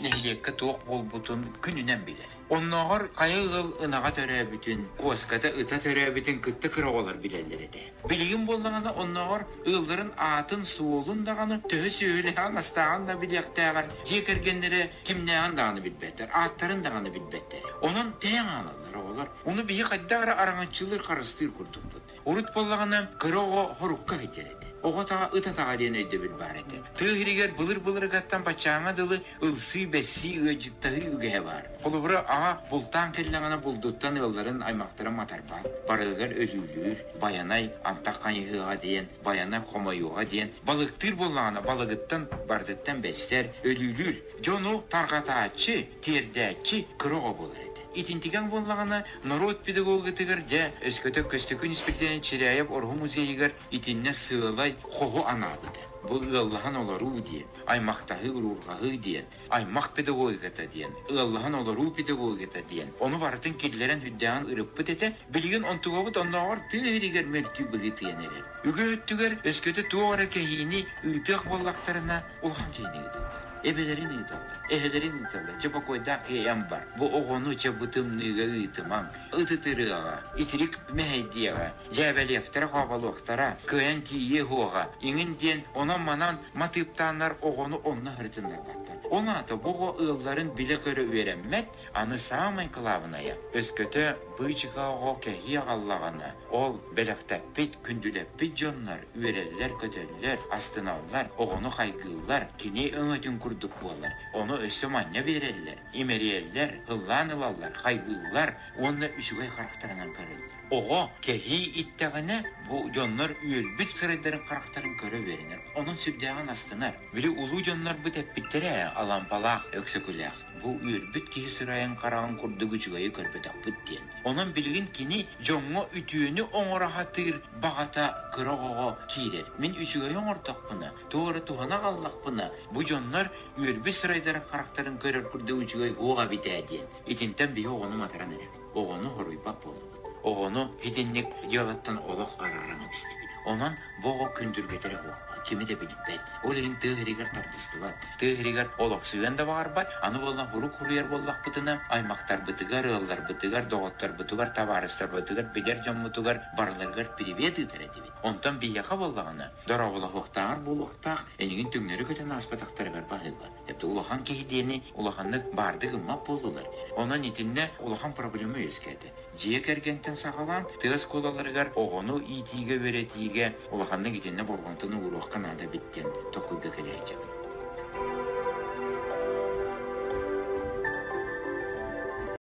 нэһилиэккэ туох буолбутун күнүнэн билэр. Оннооҕор хайа ыал ынаҕа төрөөбүтүн, куоската ыта төрөөбүтүн кытта кыра оҕолор билэллэр этэ. Билигин буоллаҕына оннооҕор ыалларын аатын-суолун даҕаны, төһө сүөһүлээҕин-астааҕын да билиэхтээҕэр дьиэ кэргэннэрэ кимнээҕин даҕаны билбэттэр, ааттарын даҕаны билбэттэр. Онон тэйэн хаалаллар оҕолор. Ону биһи хайдах эрэ араҥаччылыыр, харыстыыр курдукпут. Урут буоллаҕына кыра оҕо хорукка сылдьар этэ. Оҕо атаҕа ыт атаҕа диэн өйдөбүл баар этэ. Тыа иһигэр былыр-былыргаттан баччааҥҥа дылы ылсыы-бэссии, ыалдьыттаһыы үгэһэ баар. Холобура, аҕа бултаан кэллэҕинэ булдуттан ыалларын, аймахтарын матарбат, барыгыгар өлүүлүүр, байанай антах хайыһыаҕа диэн, байанай хомойуоҕа диэн, балыктыыр буоллаҕына балыгыттан барытыттан бэссэр, өлүүлүүр. Дьону тарҕатааччы, тиэрдээччи кыра оҕо буолар этэ. Итинтигэн буоллаҕына, норуот педагогатыгар дьэ, өскөтө Көстөкүүн Испирдиэн Чиряев Ороһу музейыгар итиннэ сыалай хоһу анаабыта. Бу ыаллаһан олоруу диэн, аймахтаһыы, уруурҕаһыы диэн, аймах педагогиката диэн, ыаллаһан олоруу педагогиката диэн, ону барытын киллэрэн үрдээҕин ырыппыт этэ. Билигин онтугабыт оннооҕор тыа иһигэр мөлтүү быһыытыйан эрэр. Үгүс өттүгэр өскөтө туох эрэ кэһиини ыытыах буоллахтарына, улахан киһини ыыталлар. Эбэлэрин ыыталлар, эһэлэрин ыыталлар. Дьэ бокуойдаах киһи эн бар. Бу оҕону чэ бу тымныыга ыытымаҥ. Ытытырыаҕа, итирик мэһэйдиэҕэ, дьээбэлиэхтэрэ-хооболуохтара, кыайан тиийиэ суоҕа. Иҥин диэн онон-манан матыыптааннар оҕону онно сырытыннарбаттар. Ол аата бу оҕо ыалларын билэ-көрө үөрэммэт, аны саамай кылаабынайа, өскөтө быычыка оҕо кэһии аҕаллаҕына, ол бэлэхтэппит, күндүлэппит дьоннор үөрэллэр-көтөллөр, астыналлар, оҕону хайгыыллар, кини өҥөтүн курдук буолар. Ону өссө манньа биэрэллэр, имэрийэллэр, ыллаан ылаллар, хайгыыллар уонна үчүгэй харахтарынан көрөллөр. Оҕо кэһии иттэҕинэ, бу дьоннор үөрбүт сырайдарын харахтарын көрө үөрэнэр. Онон сүрдээҕин астынар. Били улуу дьоннорбут эппиттэрэ ээ, Алампалаах, Өксөкүлээх, бу үөрбүт киһи сырайын хараҕын курдук үчүгэйи көрбөтөхпүт диэн. Онон билигин кини дьоҥҥо үтүөнү оҥоро сатыыр баҕата кыра оҕоҕо киирэр. Мин үчүгэйи оҥордохпуна, туох эрэ туһана аҕаллахпына, бу дьоннор үөрбүт сырайдарын харахтарын көрөр курдук үчүгэй уох эбит ээ диэн. Итинтэн биһи оҕону матаран эрэбит. Оҕону хоруйбат буоллубут. Оҕону итинник дьыалаттан олох арааран эбистибит. Онон бу оҕо күндүргэтэрэ суох, кими да билбэт. Ол иһин тыа иһигэр тардыстыбат. Тыа иһигэр олохсуйан да баҕарбат. Аны буолла урук хуруйар буоллахпытына, аймахтарбытыгар, ыалларбытыгар, доҕотторбутугар, табаарыстарбытыгар, билэр дьоммутугар барыларыгар привет ыытар этибит. Онтон биһиэхэ буоллаҕына, дорооболоһуохтааҕар буолуохтаах, эйигин түҥнэри көтөн ааспатахтарыгар баһыыба. Это улахан киһи диэни улаханнык баардык гыммат буоллулар. Онон итиннэ улахан проблема үөскээтэ. Дьиэ кэргэнтэн саҕалаан тыа оскуолаларыгар оҕону иитиигэ-үөрэтиигэ улаханнык итиннэ болҕомтону ууруохха наада эбит диэн толкуйга кэлээччибин.